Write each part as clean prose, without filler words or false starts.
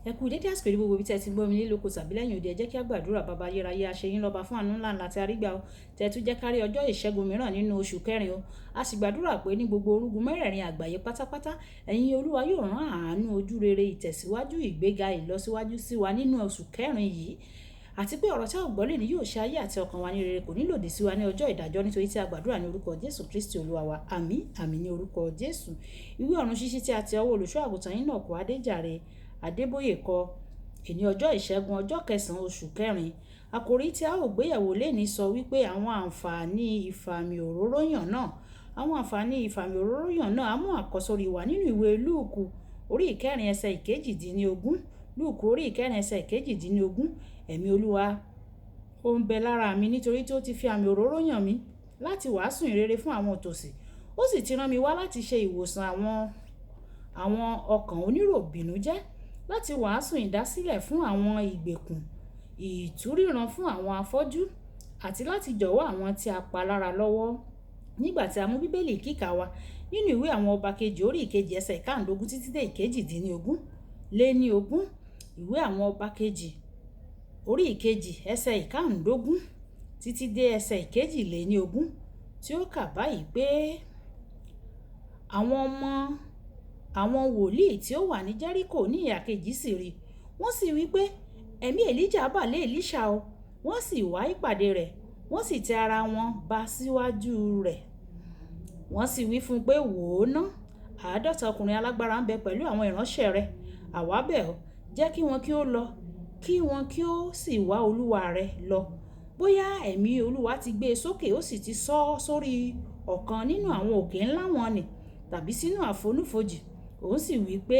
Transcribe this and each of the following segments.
Ẹ kú dédé àsìkò yìí gbogbo ibi tí ẹ ti gbọ́ mi nílé oko tàbí lẹ́yìn odi. Ẹ jẹ́ kí a gbàdúrà. Baba ayérayé, a ṣe yín lọ́ba fún àánú ńlá ńlá tí a rí gbà o. Tẹ́ tún jẹ́ ká rí ọjọ́ ìṣẹ́gun mìíràn nínú oṣù kẹrin o. A sì gbàdúrà pé ní gbogbo orúgun mẹ́rẹ̀ẹ̀rin àgbáyé pátápátá, ẹ̀yin Olúwa yóò rán àánú ojú rere, ìtẹ̀síwájú, ìgbéga, ìlọsíwájú sí wa nínú oṣù kẹrin yìí. Àti pé ọ̀rọ̀ tí a ó gbọ́ lónìí yóò ṣe ayé àti ọkàn wa ní rere, kò ní lòdì sí wa ní ọjọ́ ìdájọ́, nítorí tí a gbàdúrà ní orúkọ Jésù Kristi Olúwa wa. Àmín, àmín ní orúkọ Jésù. Ìwé ọ̀run ṣíṣí tí a ti ọwọ́ olùṣọ́ àgùntàn yín náà kọ Adéjàre Adébóyè kọ. Èní ọjọ́ ìṣẹ́gun, ọjọ́ kẹsàn-án, oṣù kẹrin. Àkòrí tí a ó gbéyẹ̀wò lónìí sọ wípé àwọn àǹfààní ìfàmì òróró yàn náà. Àwọn àǹfààní ìfàmì òróró yàn náà á mú àkọ́sórí wá nínú ìwé Lúùkù orí ìkẹrin ẹsẹ̀ ìkejìdínlógún. Lúùkù orí ìkẹrin ẹsẹ̀ ìkejìdínlógún. Ẹ̀mí Olúwa ó ń bẹ lára mi nítorí tí ó ti fi àmì òróró yàn mí láti wàásù ìrere fún àwọn òtòṣì. Ó sì ti rán mi wá láti ṣe ìwòsàn àwọn ọkàn oníròbìnújẹ́, láti wàásù ìdásílẹ̀ fún àwọn ìgbèkùn, ìtúríran fún àwọn afọ́jú, àti láti jọ̀wọ́ àwọn tí a pa lára lọ́wọ́. Nígbà tí a mú Bíbélì kíkà wa nínú ìwé àwọn ọba kejì orí ìkejì ẹsẹ̀ ìkáǹdógún títí dé ìkejìdínlógún lé ní ogún. Ìwé àwọn ọba kejì orí ìkejì ẹsẹ̀ ìkáǹdógún títí dé ẹsẹ̀ ìkejì lé ní ogún tí ó kà báyìí pé àwọn ọmọ àwọn wòlíì tí ó wà ní Jẹ́ríkò ní ìhà kejì sì rí, wọ́n sì wí pé ẹ̀mí Èlíjà bà lé Èlíṣà o. Wọ́n sì wá ìpàdé rẹ̀, wọ́n sì tẹ ara wọn ba síwájú rẹ̀. Wọ́n sì wí fún un pé, wò ó ná, 50 ọkùnrin alágbára ń bẹ pẹ̀lú àwọn ìránṣẹ́ rẹ̀. Àwa bẹ̀ ọ́, jẹ́ kí wọn kí ó lọ, kí wọn kí ó sì wá olúwa rẹ̀ lọ. Bóyá ẹ̀mí Olúwa ti gbé e sókè, ó sì ti sọ ọ́ sórí ọ̀kan nínú àwọn òkè ńlá wọn nì tàbí sínú àfonúfojì. Òun sì wí pé,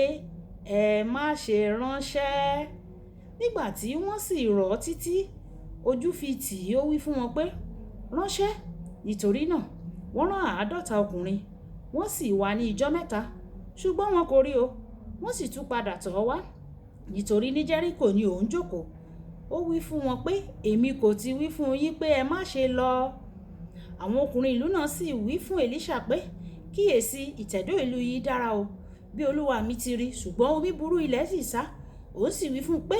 ẹ má ṣe ránṣẹ́. Nígbà tí wọ́n sì rọ̀ ọ́ títí ojú fi tì í, ó wí fún wọn pé, ránṣẹ́. Nítorí náà wọ́n rán 50 ọkùnrin, wọ́n sì wá ní ijọ́ mẹ́ta, ṣùgbọ́n wọn kò rí o. Wọ́n sì tún padà tọ̀ ọ́ wá, nítorí ní Jẹ́ríkò ni òun jókòó. Ó wí fún wọn pé, èmi kò ti wí fún yín pé ẹ má ṣe lọ. Àwọn ọkùnrin ìlú náà sì wí fún Èlíṣà pé, kíyèsí, ìtẹ̀dó ìlú yìí dára o, bí olúwa mi ti rí, ṣùgbọ́n omi burú, ilẹ̀ sì sá. Òun sì wí fún un pé,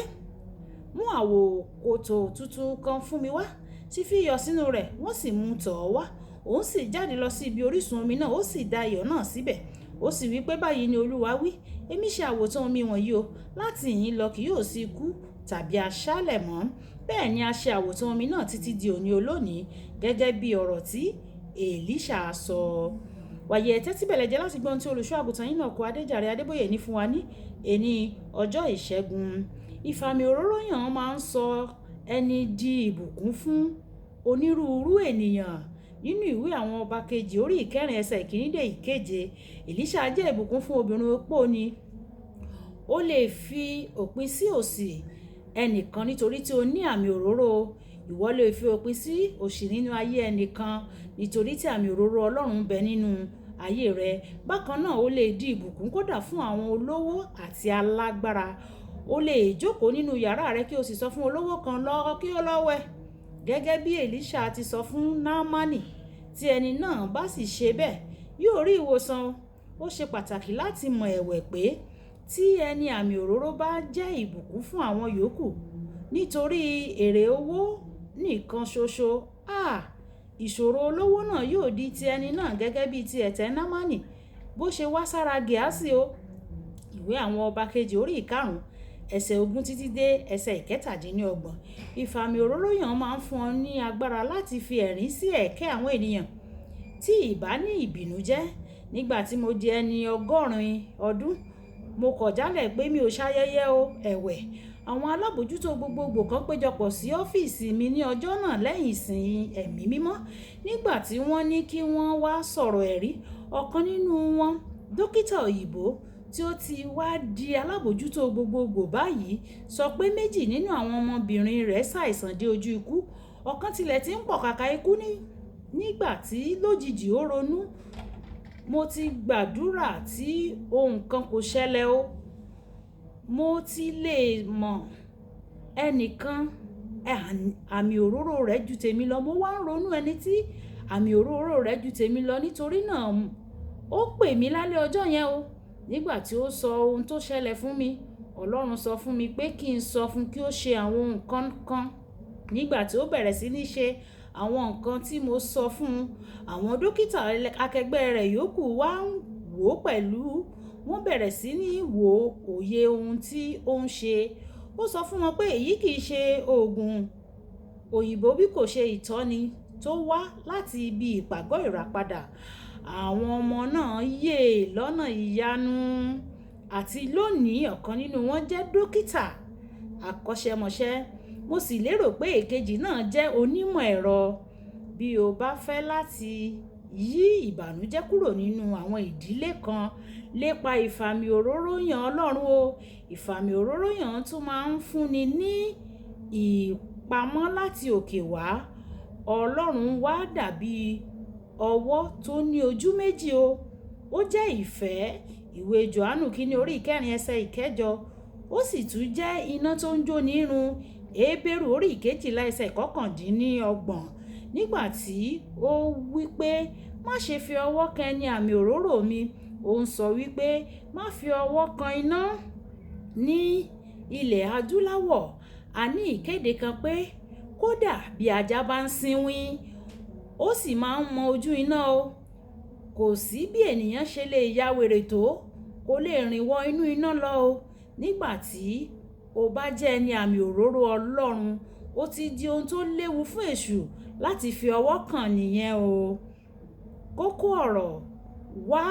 mú àwo kòtò tuntun kan fún mi wá, sì fi iyọ̀ sínú rẹ̀. Wọ́n sì mú tọ̀ ọ́ wá. Òun sì jáde lọ sí ibi orísun omi náà, ó sì da iyọ̀ náà síbẹ̀. Ó sì wí pé, báyìí ni Olúwa wí, èmi ṣe àwòtán omi wọ̀nyí o, láti ìhín lọ kì yóò sí ikú tàbí aṣálẹ̀ mọ́. Bẹ́ẹ̀ ni a ṣe àwòtán omi náà títí di òní olónìí, gẹ́gẹ́ bí ọ̀rọ̀ tí Èlíṣà sọ. Wàyí ẹ tẹ́tí bẹ̀lẹ̀ jẹ́ láti gbọ́ ohun tí olùṣọ́ àgùntàn yín náà kọ Adéjàre Adébóyè ní fún wa ní èní ọjọ́ ìṣẹ́gun. Ìfàmì òróró yàn máa ń sọ ẹni di ìbùkún fún onírúurú ènìyàn. Nínú ìwé àwọn ọba kejì orí ìkẹrin ẹsẹ̀ ìkíní dé ìkeje, Èlíṣà jẹ́ ìbùkún fún obìnrin opó ni. Ó lè fi òpin sí òṣì ẹnìkan nítorí tí ó ní àmì òróró. Ìwọ lè fi òpin sí òṣì nínú ayé ẹnìkan nítorí tí àmì òróró Ọlọ́run ń bẹ nínú ayé rẹ. Bákan náà, ó lè di ìbùkún kódà fún àwọn olówó àti alágbára. Ó lè jókòó nínú yàrá rẹ kí o sì sọ fún olówó kan lọ kí ó lọ wẹ̀, gẹ́gẹ́ bí Èlíṣà ti sọ fún Námánì. Tí ẹni náà bá sì ṣe bẹ́ẹ̀, yóò rí ìwòsàn. Ó ṣe pàtàkì láti mọ̀ ẹ̀wẹ̀ pé tí ẹni àmì òróró bá jẹ́ ìbùkún fún àwọn yòókù nítorí èrè owó nìkan ṣoṣo, ìṣòro olówó náà yóò di ti ẹni náà gẹ́gẹ́ bí ti ẹ̀tẹ́ Námánì bó ṣe wá sára Gíásì o. Ìwé àwọn ọba kejì orí ìkarùn-ún ẹsẹ̀ 20 títí dé ẹsẹ̀ 27. Ìfàmì òróró yàn máa ń fún ọ ní agbára láti fi ẹ̀rín sí ẹ̀kẹ́ àwọn ènìyàn tí ìbá ní ìbínú jẹ́. Nígbà tí mo di ẹni 80 ọdún, mo kọ̀ jálẹ̀ pé mi ò ṣayẹyẹ o ẹ̀wẹ̀. Àwọn alábòójútó gbogbogbò kan péjọpọ̀ sí ọ́fíìsì mi ní ọjọ́ náà lẹ́yìn ìsìn ẹ̀mí mímọ́. Nígbà tí wọ́n ní kí wọ́n wá sọ̀rọ̀ ẹ̀rí, ọ̀kan nínú wọn, dókítà òyìnbó tí ó ti wá di alábòójútó gbogbogbò báyìí, sọ pé méjì nínú àwọn ọmọbìnrin rẹ̀ ṣàìsàn dé ojú ikú. Ọ̀kan tilẹ̀ ti ń pọ̀kàkà ikú nígbà tí lójijì ó ronú. Mo ti gbàdúrà tí ohun kan kò ṣẹlẹ̀ o. Mo ti lè mọ ẹnìkan àmì òróró rẹ̀ ju tèmi lọ. Mo wá ń ronú ẹni tí àmì òróró rẹ̀ ju tèmi lọ. Nítorí náà ó pè mí lálẹ́ ọjọ́ yẹn o. Nígbà tí ó sọ ohun tó ṣẹlẹ̀ fún mi, Ọlọ́run sọ fún mi pé kí n sọ fún kí ó ṣe àwọn nǹkan kan. Nígbà tí ó bẹ̀rẹ̀ sí ní ṣe àwọn nǹkan tí mo sọ fún un, àwọn dókítà akẹgbẹ́ rẹ̀ yòókù wá ń wò pẹ̀lú. Wọ́n bẹ̀rẹ̀ sí ní wo òye ohun tí ó ń ṣe. Ó sọ fún wọn pé èyí kì í ṣe òògùn òyìnbó bí kò ṣe ìtọ́ni tó wá láti ibi ìpàgọ́ ìràpadà. Àwọn ọmọ náà yè lọ́nà ìyanu, àti lónìí ọ̀kan nínú wọn jẹ́ dókítà akọ́ṣẹ́mọṣẹ́. Mo sì lérò pé èkejì náà jẹ́ onímọ̀ ẹ̀rọ. Bí o bá fẹ́ láti yí ìbànújẹ́ kúrò nínú àwọn ìdílé kan, lépa ìfàmì òróró yàn Ọlọ́run o. Ìfàmì òróró yàn tún máa ń fúnni ní ìpamọ́ láti òkè wá. Ọlọ́run wá dàbí ọwọ́ tó ní ojú méjì o. Ó jẹ́ ìfẹ́, ìwé Jòhánù kíní orí ìkẹrin ẹsẹ̀ ìkẹjọ. Ó sì tún jẹ́ iná tó ń jóni run, Hébérù orí ìkejìlá ẹsẹ̀ ìkọkàndínníọgbọ̀n. Nígbà tí ó wí pé, má ṣe fi ọwọ́ kan ẹni àmì òróró mi, ó ń sọ wípé má fi ọwọ́ kan iná. Ní ilẹ̀ adúláwọ̀, a ní ìkéde kan pé kódà bí ajá bá ń sínwín, ó sì máa ń mọ ojú iná o. Kò sí bí ènìyàn ṣe lè ya wèrè tó, kò lè rìn wọ inú iná lọ o. Nígbà tí o bá jẹ́ ẹni àmì òróró Ọlọ́run, ó ti di ohun tó léwu fún èṣù láti fi ọwọ́ kàn nìyẹn o. Kókó ọ̀rọ̀: wá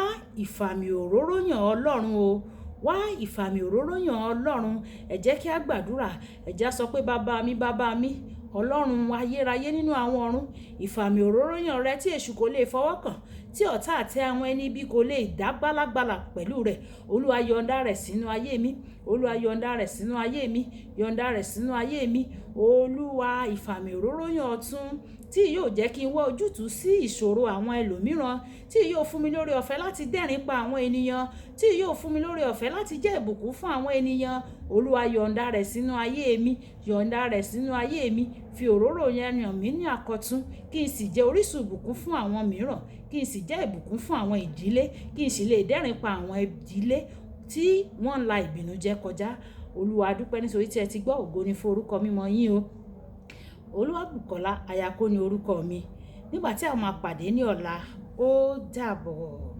ìfàmì òróró yàn Ọlọ́run o. Wá ìfàmì òróró yàn Ọlọ́run. Ẹ jẹ́ kí a gbàdúrà. Ẹ jẹ́ á sọ pé bàbá mi, bàbá mi, Ọlọ́run ayérayé nínú àwọn ọ̀run, ìfàmì òróró yàn rẹ tí èṣù kò lè fọwọ́ kàn, tí ọ̀tá àti àwọn ẹni ibi kò lè dá gbálágbálá pẹ̀lú rẹ̀. Olúwa yọ̀ǹda rẹ̀ sínú ayé mi. Olúwa yọ̀ǹda rẹ̀ sínú ayé mi. Yọ̀ǹda rẹ̀ sínú ayé mi. Olúwa, ìfàmì òróró yàn ọ̀tún tí yóò jẹ́ kí n wá ojútùú sí ìṣòro àwọn ẹlòmíràn, tí yóò fún mi lórí ọ̀fẹ́ láti dẹ́rìn pa àwọn ènìyàn, tí yóò fún mi lórí ọ̀fẹ́ láti jẹ́ ìbùkún fún àwọn ènìyàn. Olúwa yọ̀ǹda rẹ̀ sínú ayé mi. Yọ̀ǹda rẹ̀ sínú ayé mi. Fi òróró yẹn yàn mí ní àkọ̀tun, kí n sì jẹ́ orísun ìbùkún fún àwọn mìíràn, kí n sì jẹ́ ìbùkún fún àwọn ìdílé, kí n sì lè dẹ́rìn pa àwọn ìdílé tí wọ́n ń la ìbìnújẹ́ kọjá. Olúwa, a dúpẹ́ nítorí tí ẹ ti gbọ́. Ògo ni fún orúkọ mímọ́ yín o. Olúwabùkọ́lá Ayako ni orúkọ mi. Nígbà tí a máa pàdé ní ọ̀la, ó dàbọ̀.